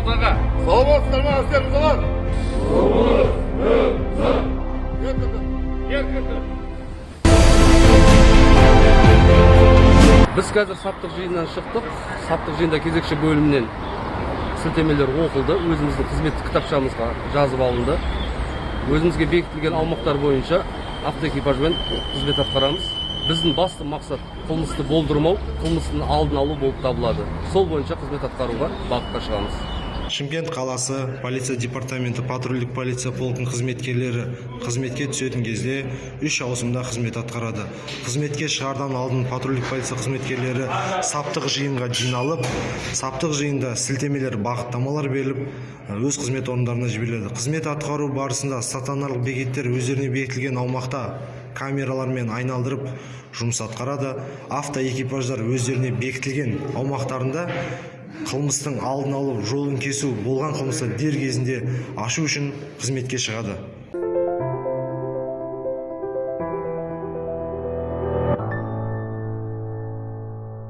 Ортаға. Саламатсыздар ма, әскер мырзалар? Еркіндік. Біз қазір саптық жиыннан шықтық. Саптық жиында кезекші бөлімнен сілтемелер оқылды, өзіміздің қызметтік кітапшамызға жазып алынды. Өзімізге бекітілген аумақтар бойынша автоэкипажбен қызмет атқарамыз. Біздің басты мақсат қылмысты болдырмау, қылмыстың алдын алу болып табылады. Сол бойынша қызмет атқаруға бағытқа шығамыз. Шымкент қаласы полиция департаменті патрульдік полиция полкінің қызметкерлері қызметке түсетін кезде үш ауысымда қызмет атқарады. Қызметке шығардан алдын патрульдік полиция қызметкерлері саптық жиынға жиналып, саптық жиында сілтемелер, бағыттамалар беріліп, өз қызмет орындарына жіберіледі. Қызмет атқару барысында стационарлық бекеттер өздеріне бекітілген аумақта камералармен айналдырып жұмыс атқарады. Автоэкипаждар өздеріне бекітілген аумақтарында қылмыстың алдын алу, жолын кесу, болған қылмысты дер кезінде ашу үшін қызметке шығады.